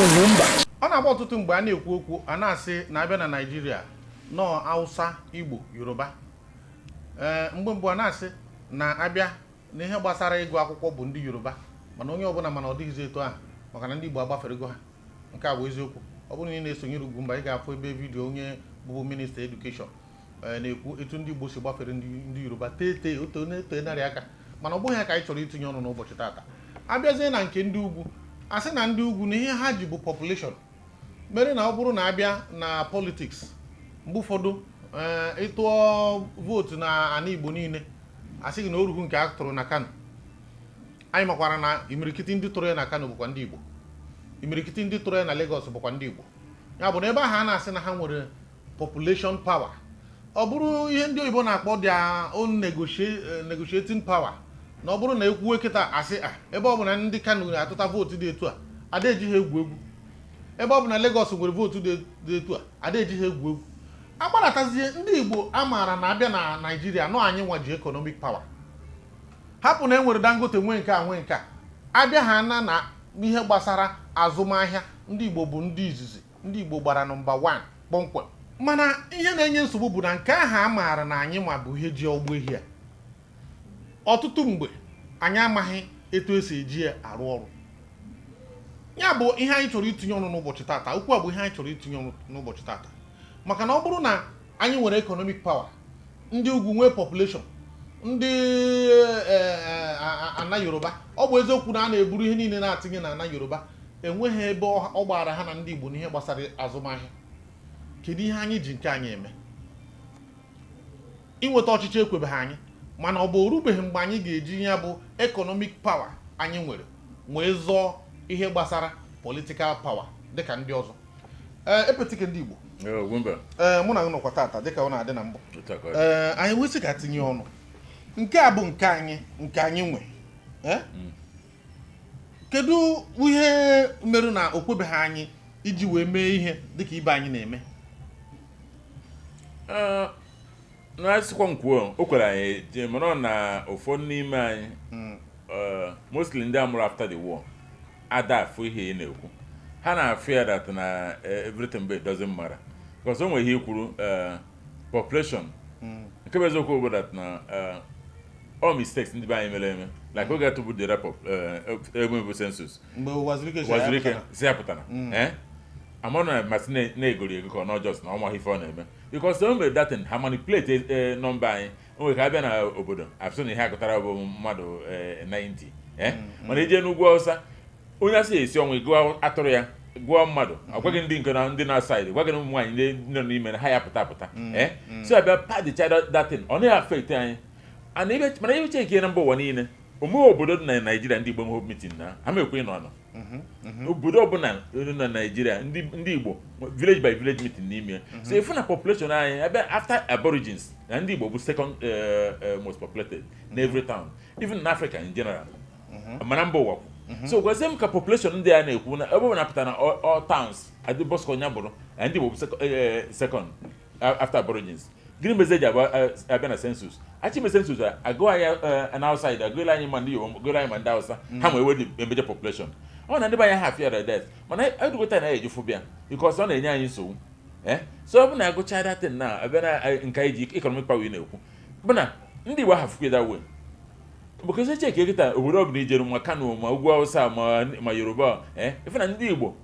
Ugwumba. Ọ na-agba ọtụtụ mgbe a na-ekwu okwu, a na-asị na abịa na Naịjirịa nọọ Hausa, Igbo, Yoruba. Ee, mgbe mbụ a na-asị na abịa na ihe gbasara ịgụ akwụkwọ bụ ndị Yoruba, mana onye ọbụla mana ọ dịghịzi etu ahụ, maka na ndị Igbo agbaferego ha. Nke a bụ eziokwu. Ọ bụrụ na ị na-esonyere Ugwumba, ị ga-afụ ebe video onye bụbu minista education na-ekwu etu ndị Igbo si gbafere ndị Yoruba tee tee oto na-eto narị aka. Mana ọ bụghị ya ka anyị chọrọ itinye ọnụ n'ụbọchị taata. Abịazie na nke ndị ugwu, a sị na ndị ugwu na ihe ha ji bụ population, mere na ọ bụrụ na abịa na politics, mgbe ụfọdụ ịtụọ vootu na ana Igbo niile, asị gị na oruhu nke a tụrụ na Kano. Anyị makwara na imirikiti ndị tụrụ ya na Kano bụkwa ndị Igbo, imirikiti ndị tụrụ ya na Lagos bụkwa ndị Igbo. Ya bụ na ebe ahụ a na-asị na ha nwere population power, ọ bụrụ ihe ndị oyibo na-akpọ their own negotiating power, na ọ bụrụ na ekwuwe kịta, asị a ebe ọ bụ na ndị Kano na-atụta vootu dị etu a, ada eji ha egwu egwu. Ebe ọ bụ na Lagos nwere vootu dị etu a, ada eji ha egwu egwu. Agbaratazie ndị Igbo a maara na abịa na Naịjirịa nọ, anyị nwa ji economic power. Hapụ na e nwere Dangote, nwee nke a, nwee nke a, abịa ha na ihe gbasara azụmahịa, ndị Igbo bụ ndị izizi. Ndị Igbo gbara nọmba 1 kpọmkwem. Mana ihe na-enye nsogbu bụ na nke ahụ a maara na anyị ma bụ ihe ji ọgbọ ehi a, ọtụtụ mgbe anyị amaghị etu esi eji ya arụ ọrụ. Ya bụ ihe anyị chọrọ itinye ọnụ n'ụbọchị tata. Okwu a bụ ihe anyị chọrọ itinye ọnụ n'ụbọchị tata, maka na ọ bụrụ na anyị nwere economic power, ndị ugwu nwee population, ndị ana Yoruba, ọ bụ eziokwu na a na-eburu ihe niile na-atinye na ana Yoruba, enweghị ebe ọ gbara ha na ndị Igbo n'ihe gbasara azụmahịa. Kedu ihe anyị ji nke anyị eme? Inweta ọchịchị ekwebeghị anyị, mana ọ bụ orubeghị mgbe anyị ga-eji ya bụ economic power anyị nwere wee zọọ ihe gbasara political power dịka ndị ọzọ? Ee, epetike ndị Igbo. Ugwumba. Ee, mụ na gị nọkwa tata dịka ọ na-adị na mbụ. Otu a ka ọ dị. Ee, anyị wesị ka tinye ọnụ. Nke a bụ nke anyị, nke anyị nwe. Ee? Kedu ihe mere na o kwebeghị anyị iji wee mee ihe dịka ibe anyị na-eme? Ee, na-asịkwa m kwuo, o kwere anyị jee, mana ọ na ụfọdụ n'ime anyị, mostly ndị amụrụ after the war, ada afụ ihe ị na-ekwu. Ha na-afụ ya that na everything but it doesn't matter, because o nwere ihe i kwuru, population. Nke bụ eziokwu bụ that na all mistakes ndị be anyị mere eme, like oge atụbụ the report, ebe bụ census. Mgbe Wazirike si ya Wazirike pụtara. Si ya pụtara, eh, ama na masị na-egori ego ka ọ nọ just na ọ maghị ife ọ na-eme, because o mere that thing, ha manipulate nọmba anyị. O nwere ka abịa na obodo afụsị na ihe agụtara bụ mmadụ 90, eh, mana ije n'ugwu Awụsa, onye asị esi ọnwụ gụọ atụrụ ya, gụọ mmadụ, ọ gwaghị ndị nke na ndị na side, gwaghị ụmụ nwaanyị ndị nọ n'ime na ha ya pụta apụta, eh, so abịa padicha that thing, ọ naghị affect anyị. And mana ebe cheke na mba ụwa niile, omeghe obodo dị na Naijiria ndị Igbo nwe meeting na ha mekwe nọ nọ obodo ọbụla dị na Naijiria, ndị Igbo village by village meeting n'ime ya. So ifu na population anyị ebe after Aborigines na ndị Igbo bụ second most populated in every town, even in Africa in general, mana mba ụwa kwu. So gwazie m ka population ndị a na-ekwu na ebe ọ na-apụta na all towns adị bọskọ nya bụrụ na ndị Igbo bụ second after Aborigines, gịnị mezi eji abịa na census achị ime census a agụ anyị na outside, agụla anyị ma ndị Igbo, gụla anyị ma ndị Hausa, ha ma ewe the major population. Ọ na ndị be anyị ha afịara that, mana edugota na eji fụbịa because ọ na-enye anyị nsogbu. Eh, so ọ bụ na agụcha that thing na abịa na nke anyị ji economic power ị na-ekwu bụ na ndị Igbo ahụ fụkwa that way, because eche ka kịta obodo ọbụla ijere, ma Kano, ma ugwu Hausa, ma Yoruba, eh, ife na ndị Igbo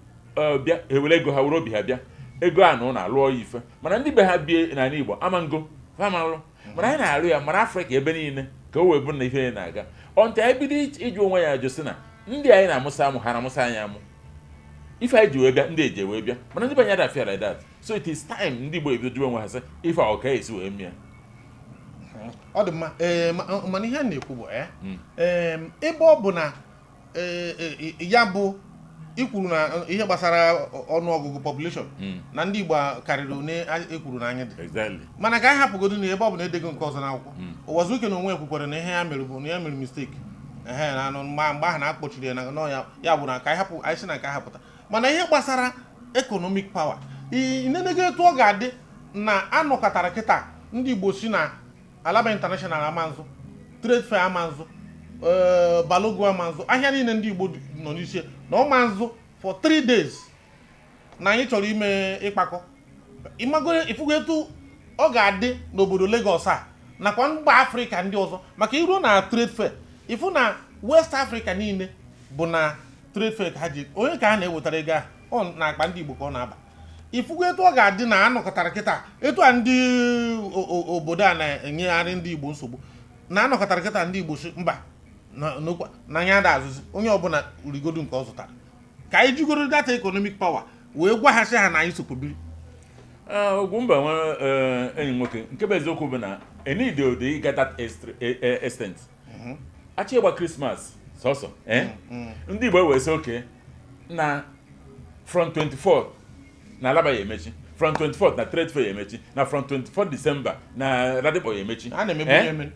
bịa ewere ego ha, were obi ha bịa, ego a na ụlọ alụọ ya ife, mana ndị be ha bie n'ala Igbo ama ngo fa ma alụ. Mana anyị na-alụ ya mara Afrịka ebe niile ka o wee bụ na ife na-aga ọntị. Anyị bido ịjụ onwe ya ajụ sị na ndị anyị na-amụsa amụ, ha na-amụsa anyị amụ. Ife anyị ji wee bịa, ndị eji wee bịa, mana ndị be anyị adafịa like that. So it is time ndị Igbo ebido jụọ onwe ha sị ife a ọ ka esi wee mịa. Ọ dị mma. Ee, mana ihe a na-ekwu bụ ebe ọ bụ na ee, ee, ya bụ ikwuru na ihe gbasara ọnụọgụgụ population na ndị Igbo karịrị one ekwuru na anyị dị. Mana ka anyị hapụgodo na ebe ọ bụ na edego nke ọzọ n'akwụkwọ, Ụwazuike na onwe kwukwara na ihe ya mere bụ na ya mere mistake ehe na anụ mgbe ahụ na akpọchiri ya na nọ ya. Ya bụ na ka anyị hapụ, anyị sị na nke anyị hapụta. Mana ihe gbasara economic power, inenego etu ọ ga-adị na anọkọtara kịta ndị Igbo si na Alaba International amanzụ, Trade Fair amanzụ, ee, Balogun amanzụ, ahịa niile ndị Igbo nọ n'isi na ọmanzụ. For 3 days na anyị chọrọ ime ịkpakọ. Ịmagoro ifugo etu ọ ga-adị n'obodo Lagos a nakwa mba Afrịka ndị ọzọ, maka iruo na trade fair, ifu na West Africa niile bụ na trade fair ka ha ji onye ka ha na-ewetara ego ahụ, ọ na-akpa ndị Igbo ka ọ na-aba. Ifugo etu ọ ga-adị na anọkọtara kịta, etu a ndị obodo a na-enyegharị ndị Igbo nsogbu, na anọkọtara kịta ndị Igbo si mba n'okwu na anyị ada azụzi, onye ọbụla rigodu nke ọ zụtara, ka anyị jigoro data economic power wee gwa ha sị ha na anyị sokwa biri. Ugwumba nwere enyi nwoke, nke bụ eziokwu bụ na enidi ode ịga that extent. Achọ ịgba Christmas sọsọ, ndị Igbo wee sị oke na from 24 na Alaba ya emechi, from 24 na Trade Fair ya emechi, na from 24 December na Ladipo ya emechi. A na-emebu ya eme.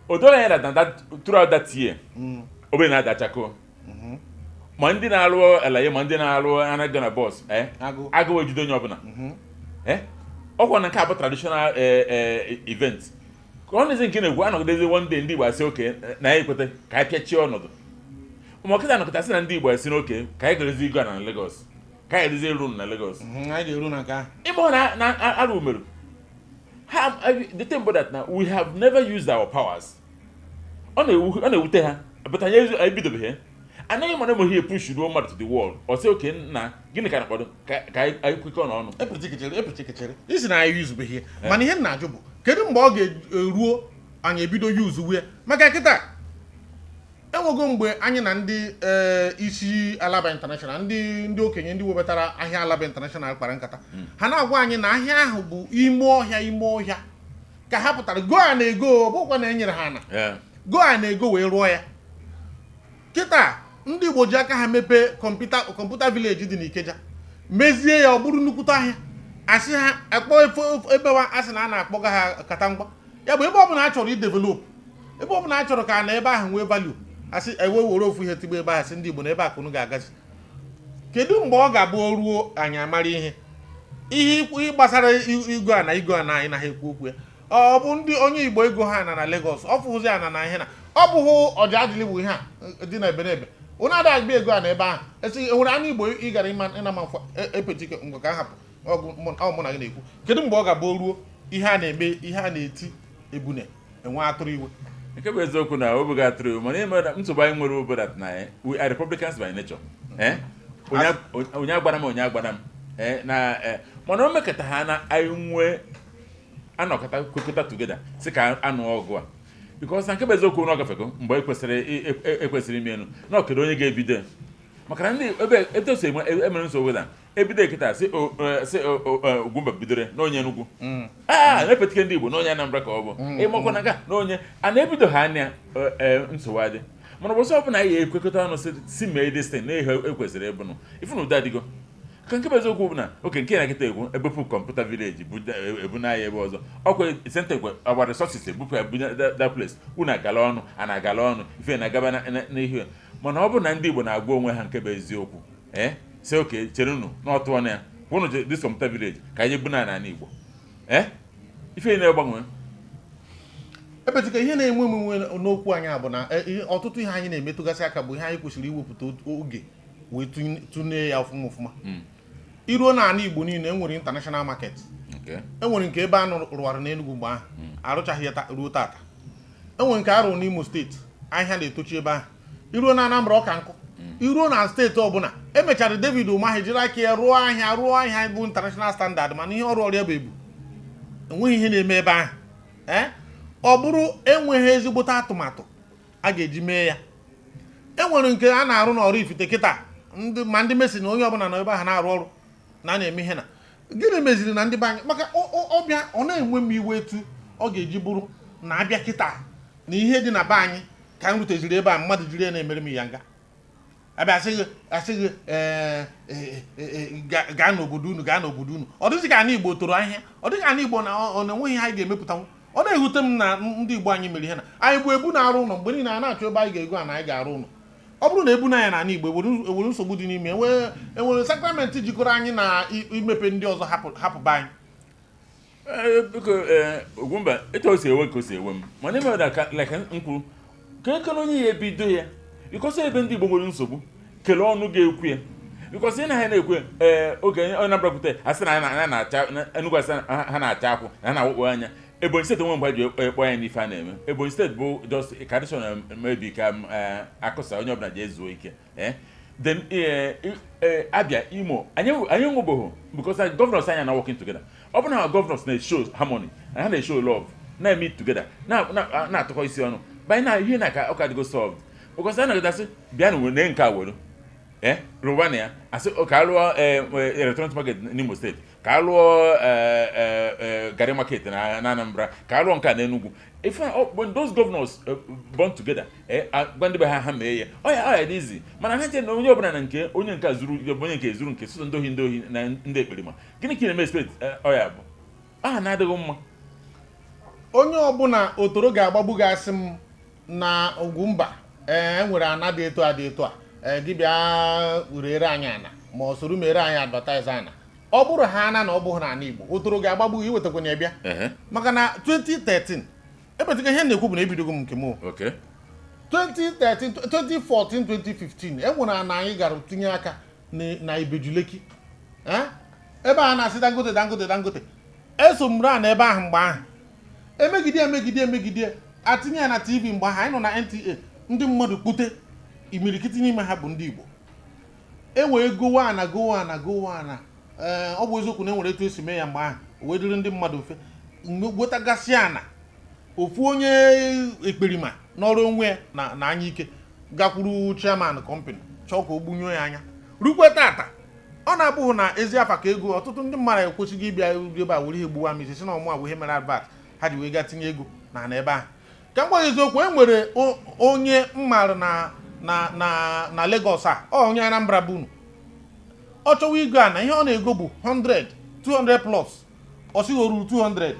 O doro anya that throughout that year, obere na-adachako ma ndị na-arụ alaye ma ndị na-arụ anaghị na bus. Agụụ. Agụụ ejide onye ọbụla. Ọkwa na nke a bụ traditional event ka ọ na-ezi nke na-egwu anọgidezi. One day ndị Igbo asị oke na ya ekweta ka anyị pịachie ọnọdụ, ma ọkịta anọkịta sị na ndị Igbo esi n'oke ka anyị garezi igwe na Lagos, ka anyị erizi elu na Lagos. Anyị ga-eru na nke ahụ. Ịma na arụ merụ ha. The thing about that na we have never used our powers. Ọ na-ewute ha, but anyị ebidobeghị, anaghị mana enweghị push ruo mmadụ to the wall. Ọ sị oke nna, gịnị ka na-akpado ka anyị kwekọ n'ọnụ? Epechikechere, epechikechere isi na anyị yuzubeghị ya, mana ihe m na-ajụ bụ kedu mgbe ọ ga-eruo anyị ebido yuzu ya? Maka kịta enwego mgbe anyị na ndị isi Alaba International, ndị okenye, ndị webatara ahịa Alaba International kpara nkata, ha na-agwa anyị na ahịa ahụ bụ ime ọhịa, ime ọhịa ka ha pụtara go a na-ego, ọ bụkwa na enyere ha ana go a na-ego wee rụọ ya. Kịta ndị Igbo ji aka ha mepee Computer Village dị n'Ikeja, mezie ya ọ bụrụ nnukwute ahịa. Asị ha akpọ ebe wa asị na a na-akpọga ha katangba ya bụ ebe ọbụla a chọrọ i develop, ebe ọbụla a chọrọ ka na ebe ahụ nwee value, asị ewe were ofu ihe tigbo ebe ahụ, sị ndị Igbo na ebe akụnụ ga-agazi. Kedu mgbe ọ ga-abụ o ruo anyị amara ihe gbasara igo a na igo a na anyị na ha ekwu okwu ya? Ọ bụ ndị onye Igbo ego ha na Lagos, ọ fụzi ana na ihe na ọ bụghị ọja adịlị bụ ihe a dị na ebenebe onye ada agba ego a na ebe ahụ esi enwere anụ Igbo ị gara ịma ịna ma mfọ epetike ngwa ka a hapụ ọgụ ọ mụ na gị na-ekwu. Kedu mgbe ọ ga-abụ o ruo ihe a na-eme, ihe a na-eti ebune enwe atụrụ iwe? Nke bụ eziokwu na obi ga-atụrụ iwu, mana ihe mere na nsogbu anyị nwere obodo na we are Republicans by nature. Onye agbara m, onye agbara m, na mana o mekọta ha na anyị nwee anọkọta kwekọta together si ka anụ ọgụ a, because na nke bụ eziokwu na ọ gafego mgbe ekwesịrị ime elu na ọkedo onye ga-ebido ya. Maka na ndị ebe etu o si emere nsogbu na ebido kịta si si Ugwumba bidoro na onye Enugu a na-epetike ndị Igbo na onye Anambra ka ọ bụ ịmakwa na ga na onye a na-ebido ha anya nsogbu adị. Mana ụbọchị ọbụla anyị ekwekọta ọnụ si mee this thing na ihe ekwesịrị ịbụnụ ifu na udo adịgo. Ka nke bụ eziokwu bụ na oke nke na nkịta egwu ebupụ Computer Village ebu n'ahịa ebe ọzọ, ọkwa center ekwe our resources ebupụ ya bunye that place, unu agala ọnụ a na-agala ọnụ ife na-agaba n'ihu ya. Mana ọ bụrụ na ndị Igbo na-agwa onwe ha nke bụ eziokwu, si oke chere unu n'ọtụ ọnụ ya kwụnụ this Computer Village ka anyị bu na n'ala Igbo, ife na-agbanwe. Ebetika, ihe na-enwe emume n'okwu anyị a bụ na ọtụtụ ihe anyị na-emetụgasị aka bụ ihe anyị kwesịrị iwepụta oge wee tụnye ya ọfụma ọfụma. Iruo n'ala Igbo niile, enwere international market, enwere nke ebe a rụwara n'Enugu mgbe ahụ arụchaghị ya ruo tata, enwere nke arụ n'Imo Steeti, ahịa na-etochi ebe ahụ. Iruo na Anambra, ọka nkụ. Iruo na steeti ọbụla, emechara David Umahi jiri aka ya rụọ ahịa, rụọ ahịa bụ international standard, mana ihe ọrụ ọrịa bụ ebu, enweghị ihe na-eme ebe ahụ. Ọ bụrụ enweghị ezigbote atụmatụ a ga-eji mee ya. Enwere nke a na-arụ n'Oraifite kịta, ndị ma ndị mesi na onye ọbụla nọ ebe ahụ na-arụ ọrụ na a na-eme ihe na gịnị meziri na ndị be anyị? Maka ọbịa ọ na-enwe m iwe etu ọ ga-eji bụrụ na abịa kịta na ihe dị na be anyị ka m ruteziri ebe a, mmadụ jiri ya na-emere m ya nga abịa asị gị ee, ee, ee, gaa n'obodo unu, gaa n'obodo unu. Ọ dịghị ka ana Igbo toro ahịa, ọ dịghị ana Igbo na ọ na-enweghị ihe anyị ga-emepụtanwu. Ọ na-ewute m na ndị Igbo anyị mere ihe na anyị bụ ebu na-arụ ụlọ mgbe niile, a na-achọ ebe anyị ga-ego a na anyị ga-arụ ụlọ. Ọ bụrụ na ebu na ya n'ala Igbo enwere nsogbu dị n'ime enwere sakramenti jikọrọ anyị na imepe ndị ọzọ, hapụ hapụ be anyị. Ee, biko, Ugwumba, etu o si ewe ka o si ewe m, mana ime na ka like m kwuru ka ekele onye ya ebido ya, because ebe ndị Igbo nwere nsogbu kelee ọnụ ga-ekwu ya. Because ị na ha na-ekwe, ee, oge onye Anambra kwute, asị na ha na-acha Enugu, asị na ha na-acha akwụ na ha na-awụkpo anya. Ebonyi Steeti onwe mgbe ha ji ekpọ ya n'ife a na-eme. Ebonyi Steeti bụ just tradition, maybe ka akụsa onye ọbụla ji ezuo ike. Then Abia, Imo, anyị enwebeghị, because na governors anyị na working together. Ọ bụ na governors na-show harmony, ha na-show love, na-meet together, na-atụkọ isi ọnụ by na ihe na ka ọ ka dịgo solved, because a na-agasị bịa na were nke a were rụwa na ya, asị ka alụọ electronic market n'Imo Steeti, ka alụọ garri market na Anambra, ka alụọ nke a n'Enugu. If when those governors bond together, gwa ndị be ha, ha mee ya, ọ ya dị easy. Mana ha che na onye ọbụla na nke onye nke a zuru, onye nke zuru nke, sụsọ ndị ohi, ndị ohi na ndị ekperima. Gịnị ka ị na-eme expect? Ọ ya bụ aha na-adịghị mma. Onye ọbụla otoro ga-agbagbu ga-asị m na Ugwumba, ee, enwere ana dị etu a dị etu a, ee, gị bịa rere anyị ana, ma ọ soro mere anyị advertise ana. Ọ bụrụ ha ana na ọ bụghị n'ala Igbo, otoro ga-agbagbu gị iwetakwana ya bịa. Maka na 2013 ebetiga ihe m na-ekwu bụ na ebidogo m nke m o. 2013, 2014, 2015, e nwere ana anyị gara tinye aka na Ibeju-Lekki. Eh? Ebe a na-asị Dangote, Dangote, Dangote, eso m raa na ebe ahụ. Mgbe ahụ emegide, emegide, emegide, atinye ya na TV. Mgbe ahụ anyị nọ na NTA, ndị mmadụ kpute imirikiti n'ime ha bụ ndị Igbo. E wee gowa ana, gowa ana, gowa ana. Ee, ọ bụ eziokwu na e nwere etu esi mee ya mgbe ahụ o wee dịrị ndị mmadụ mfe. Mgbe gwotagasị ana, ofu onye ekperima n'ọrụ onwe ya na anya ike gakwuru chairman company, chọọ ka o gbunyuo ya anya. Rukwe tata, ọ na-abụghị na ezi afa ka ego. Ọtụtụ ndị mmadụ ekwesịghị ịbịa ebe a were ihe gbuwa m isi, si na ọmụ a bụ ihe mere advert ha ji wee gaa tinye ego na ebe ahụ. Ka m gwa gị eziokwu, e nwere onye mmarụ na Lagos a, ọ onye Anambra bụ unu. Ọ chọwa igo a na ihe ọ na-ego bụ 100, 200 plus. Ọ sịghị o ruru 200,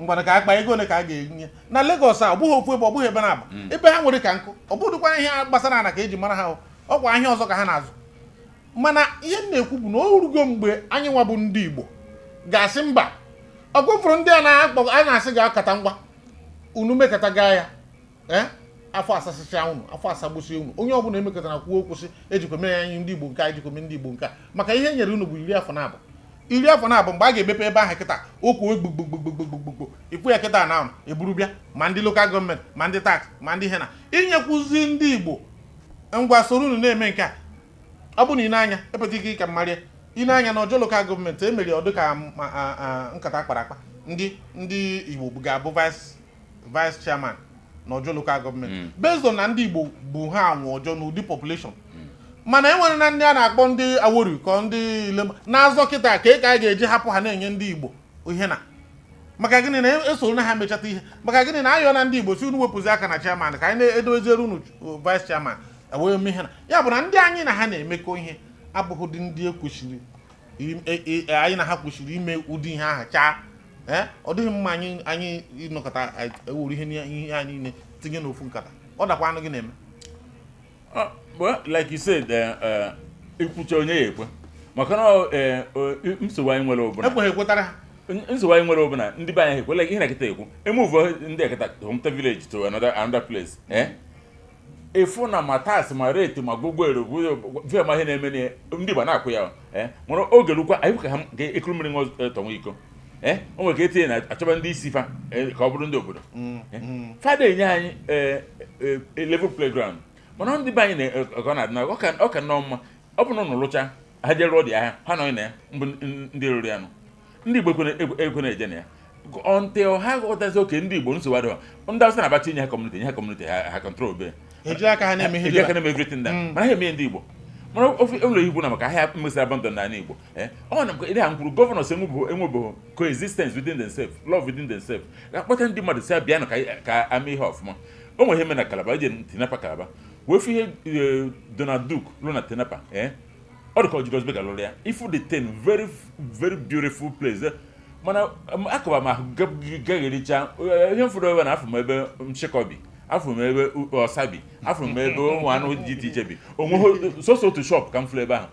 ngwana ka akpa ego ole ka a ga-enye na Lagos a. Ọ bụghị ofu ebe, ọ bụghị ebe na-aba ebe ha nwere ka nkụ. Ọ bụrụkwa ihe gbasara ana ka eji mara ha o. Ọkwa ahịa ọzọ ka ha na-azụ. Mana ihe m na-ekwu bụ na o rugo mgbe anyị nwa bụ ndị Igbo ga-asị mba. Ọgụfụrụ ndị a na-akpọ a na-asị ga-akata ngwa unu mekata gaa ya, ee, afọ asasịcha unu, afọ asagbusie unu. Onye ọbụla emekọtara kwuo okwu sị ejikwa mee anyị ndị Igbo nke a, ejikwa mee ndị Igbo nke a, maka ihe e nyere unu bụ 42, 42. Mgbe a ga-emepe ebe ahụ kịta, okwu gbugbugbugbugbugbu ikwu ya kịta na eburu bịa, ma ndị local government, ma ndị tax, ma ndị ihe na inyekwuzi ndị Igbo. Ngwa, soro unu na-eme nke a. Ọ bụ na ị na-anya epụta ike ka mmarịa ị na-anya na ọjọọ local government emeri, ọ dịka nkata akpara akpa, ndị Igbo ga-abụ vice chairman na ọjọọ local government, based on na ndị Igbo bụ ha anwụ ọjọọ n'ụdị population. Mana e nwere na ndị a na-akpọ ndị Awori ka ndị Ilema na-azọ kịta ka a ga-eji hapụ ha na-enye ndị Igbo ihe na maka gịnị na esoro na ha mechata ihe? Maka gịnị na ayọ na ndị Igbo si unu wepụzi aka na chairman, ka anyị na-edoziere unu vice chairman, wee mee ihe na ya bụ na ndị anyị na ha na-emekọ ihe abụghị ụdị ndị ekwesịrị anyị na ha kwesịrị ime ụdị ihe ahụ chaa. Ee, ọ dịghị mma anyị ịnọkọta ewuru ihe anyị niile tinye n'ofu nkata. Ọ dakwa anụ gị na-eme. Well, like you said, ikwucha onye ya ekwe, maka na nsogbu anyị nwere ọbụla ekweghị ekwetara ha. Nsogbu anyị nwere ọbụla, ndị be anyị ekwe, like ihe na kịta ekwu emove ndị eketa hometown village to another place, ịfụ na ma tax, ma rate, ma gbogbo ero via, ma ihe na-eme na ndị Igbo na-akwụ ya. Nwere oge rukwa anyị ka ha ga-ekuru mmiri ṅụọ tọnwa iko. O nwere ka etinye na achọba ndị isi fa, ka ọ bụrụ ndị obodo fada enye anyị level playground. Mana ndị be anyị na ka ọ na-adị na ọ ka nnọọ mma. Ọ bụ na ụnụ lụcha, ha jee rụọ dị ahịa ha nọ na ya mbụ, ndị rụrụ ya nụ, ndị Igbo ekwene eje na ya until ha ghọtazi oke ndị Igbo. Nsogbu adịghị. Ndị Awụsa na-abacha inye ha community, nye ha community ha, control be. Eji aka ha na-eme ihe. Eji aka na-eme everything da, mana ha eme ndị Igbo. Mana ofe ụlọ ikwu na maka ahịa mmesara abandon n'ala Igbo, ọ na ihe ha kwuru, governors enwebeghị coexistence within themselves, love within themselves, ga-akpọta ndị mmadụ si abịa ka ka ama ihe ọfụma. O nwere ihe mere na Calabar, eji Tinapa Calabar wee fụ ihe Donald Duke lụ na Tinapa. Ọ dị ka Julius Berger lụrụ ya. Ifu the thing, very very beautiful place. Mana akọba ma gaghericha ihe mfụrụ ebe na afụ m ebe nchịkọ bi, afụrụ m ebe ọsa bi, afụrụ m ebe ụmụ anụ dị iche iche bi. Onweghị sọsọ otu shop ka m fụrụ ebe ahụ.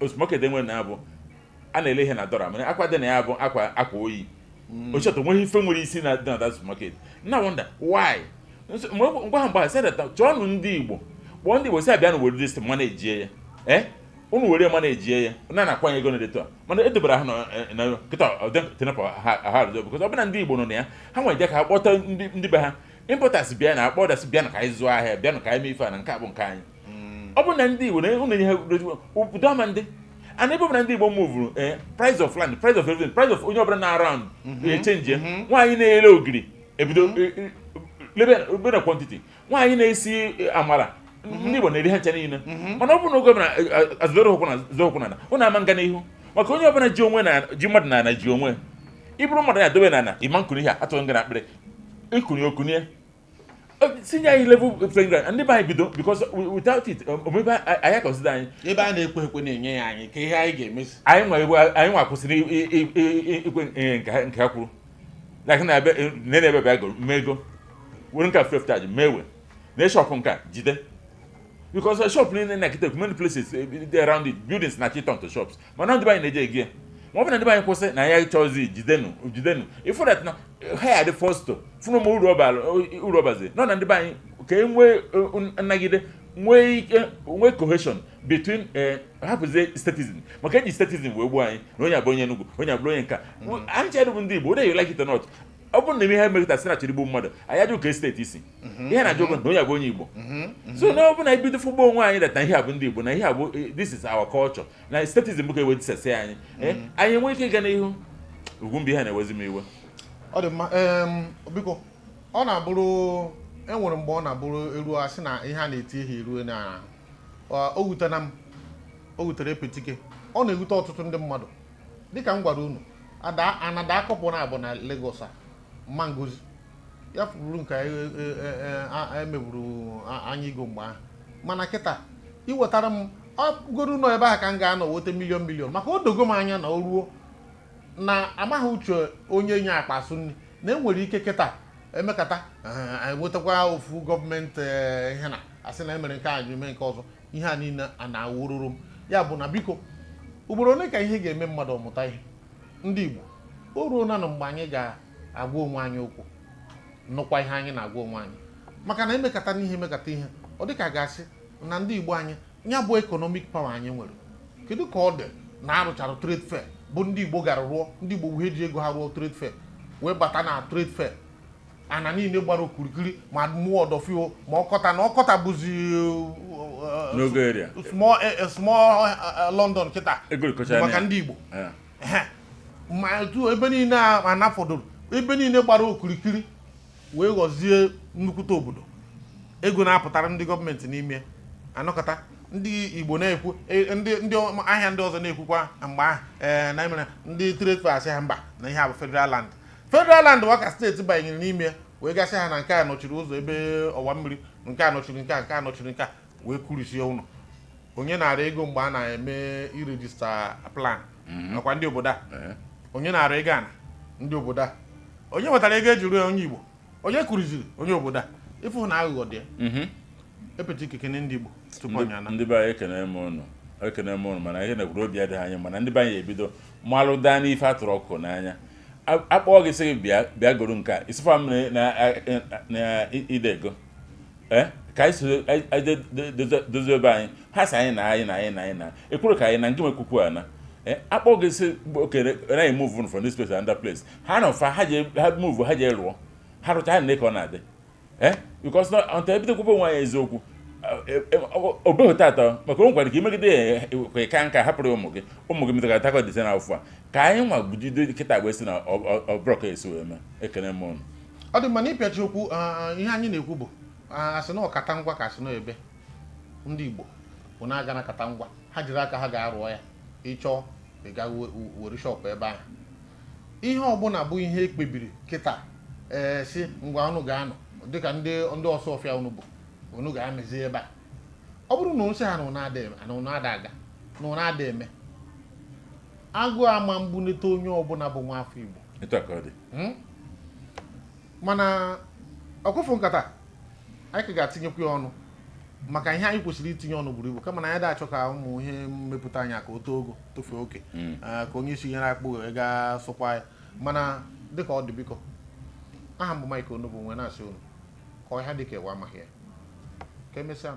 Supermarket enwere na ya bụ a na-ele ihe na dọla, mana akwa dị na ya bụ akwa oyi ochie. Onweghị ife nwere isi na dị na that supermarket. Na wonder why. Ngwa ha mgbe ha sị that chọọnụ ndị Igbo, kpọọ ndị Igbo si abịa na were this manage ya. Unu were ma na-ejie ya na na-akwanye ego na-edetu a, mana edobere ha na kịta tinapụ ha ha rụzo, because ọ bụ na ndị Igbo nọ na ya, ha nwere ike ka ha kpọta ndị be ha, importers bịa na akpọ ọdas, bịa na ka anyị zụọ ahịa, bịa na ka anyị mee ife a na nke a bụ nke anyị. Ọ bụrụ na ndị Igbo na unu enye ha obodo ama ndị and ebe ọ bụla ndị Igbo muvuru, price of land, price of everything, price of onye ọbụla na around echenji. Nwaanyị na-ere ogiri ebido lebe ebe na quantity, nwaanyị na-esi amara, ndị Igbo na-eri ha ncha niile. Mana ọ bụrụ na oge ọbụla azụrụ ụkwụ na zọ ụkwụ na ụnụ ama nga n'ihu, maka onye ọbụla ji onwe na ji mmadụ na ana ji onwe ịbụrụ mmadụ na-adobe na ana ịma nkuni ihe a atụghị nga na akpịrị ịkụnye okunye sinye anyị level playing ground, ndị be anyị bido, because without it, omebe anyị consider anyị. Ebe a na-ekwe ekwe na-enye ya anyị ka ihe anyị ga-emezi. Anyị nwa egwu anyị nwa kwụsịrị ikwe nke ha kwuru, like na ebe na ebe bịa goro mee ego were nke a free of charge mee ewe na shop nke a jide, because shop niile na architect many places dey around it, buildings na turn to shops, mana ndị be anyị na-eje egi ya. Ma ọ bụ na ndị be anyị kwụsị na ya chọzi jidenu jidenu, ifu that na ha ya dị first to fụrụ m uru ọbara uru ọbazi nọ na ndị be anyị ka e nwee nnagide, nwee ike, nwee cohesion between, hapụzie statism, maka eji statism wee gbuo anyị na onye abụ onye Enugu, onye abụrụ onye nka. Anyị chere bụ ndị Igbo, whether you like it or not. Ọ bụrụ na ihe mekọta sị na chọrọ igbu mmadụ, anyị ajụ ka steeti isi ihe na-ajụ bụ na onye abụ onye Igbo. So na ọ bụ na ebido fụgbo onwe anyị that na ihe a bụ ndị Igbo, na ihe a bụ this is our culture, na statism bụ ka ewe disese anyị, anyị enwe ike ịga n'ihu. Ugwu mba, ihe na-ewezi m iwe. Ọ dị mma. Biko, ọ na-abụrụ enwere mgbe ọ na-abụrụ eruo asị na ihe a na-eti ihe eruo na o wutena m, o wutere epetike, ọ na-ewute ọtụtụ ndị mmadụ. Dịka m gwara unu, ada anada akọpụ na abụ na Lagos a mma ngozi ya fụrụ nke emeburu anya igo mgbe ahụ. Mana kịta iwetara m ọ goro nọ ebe ahụ ka m ga-anọ weta million million, maka o dogo m anya na o ruo na amaghị uche onye nye akpa asụ nri na enwere ike kịta emekata enwetakwa ofu gọọmenti ihe na asị na emere nke a ji mee nke ọzọ. Ihe a niile a na-awụrụrụ m ya bụ na biko, ugboro ole ka ihe ga-eme mmadụ ọmụta ihe? Ndị Igbo, o ruo na mgbe anyị ga-agwa onwe anyị okwu, nụkwa ihe anyị na-agwa onwe anyị, maka na emekata n'ihe emekata ihe ọ dịka ga-asị na ndị Igbo anyị ya bụ economic power anyị nwere. Kedu ka ọ dị na arụchara trade fair bụ ndị Igbo gara rụọ, ndị Igbo wee ji ego ha rụọ trade fair, wee bata na trade fair, ana niile gbara okirikiri, ma mụọ ọdọfio ma ọkọta na ọkọta bụzi n'ogo area. Small small London kịta. Ego rikọchara maka ya. Ndị Igbo. Eh. Ehe. Ma etu ebe niile a anafọdụrụ, ebe niile gbara okirikiri wee ghọzie nnukwute obodo, ego na-apụtara ndị gọọmenti n'ime anọkọta. Ndị Igbo na-ekwu ndị ahịa ndị ọzọ na-ekwukwa mgbe ahụ, ee, na emere ndị trade fair asị ha mba, na ihe a bụ federal land, federal land wa ka steeti banyere n'ime wee gasị ha na nke a nọchiri ụzọ ebe ọwa mmiri, nke a nọchiri nke a, nke a nọchiri nke a, wee kurisie ụlọ. Onye nara ego mgbe a na-eme iregister plan nakwa ndị obodo a? Eh. Onye nara ego ana ndị obodo a? Onye nwetara ego eji ruo onye Igbo? Onye kụriziri onye obodo a? Ịfụ na aghụghọ dị ya. Epeta ikekene ndị Igbo tupu anyị ana. Ndị be anyị, ekene m ụnụ, ekene m ụnụ. Mana ihe na-ekwuru, obi adịghị anyị, mana ndị be anyị ebido malụ daa n'ife atụrụ ọkụkọ n'anya. Akpọọ gị sị gị bịa, bịa goro nke a, isifa m na ide ego ee ka anyị so anyị dozie ebe anyị ha sị anyị na anyị na anyị na anyị na ekwuru ka anyị na ngị nwekwukwu a na akpọ gị sị okere na move from this place to another place, ha nọ fa ha je ha move, ha je rụọ, ha rụcha ha na ka ọ na-adị because na until ebido kwubo onwe anyị eziokwu obeghị tata, maka o nwekwara ka imegide ya ka ka nka hapụrụ ya ụmụ gị, ụmụ gị metụtara takọ dịte na afọ a ka anyị nwa bujido kịta wee sị na ọ bụrụ ka esi wee mee. Ekene m ụnụ. Ọ dị mma. Na ịpịachi okwu, ihe anyị na-ekwu bụ asị na ọkata ngwa ka asị na ebe ndị Igbo bụ na-aga na kata ngwa, ha jiri aka ha ga-arụọ ya. Ịchọọ ị ga were shop ebe ahụ. Ihe ọbụla bụ ihe ekpebiri kịta, ee, si ngwa unu ga-anọ dịka ndị ọsọ ọfịa unu bụ unu ga-amịzi ebe a. Ọ bụrụ na nsị ha na unu ada eme, na unu ada aga, na unu ada eme, agụụ ama mgbunete onye ọbụla bụ nwa afọ Igbo. Etu a ka ọ dị. Mana ọkụfụ nkata anyị ka ga-atinyekwu ya ọnụ, maka ihe anyị kwesịrị itinye ọnụ buru ibu, kama na anyị da-achọ ka ụmụ ihe mmepụta anyị ka o too ogo tofee oke, ka onye isi nyere akpụ wee gaa sụkwa ya. Mana dịka ọ dị, biko, aha m bụ Mike Onugbu nwee na-asị unu ka ọhịa dị ka ewe amaghị ya. Ka emesịa.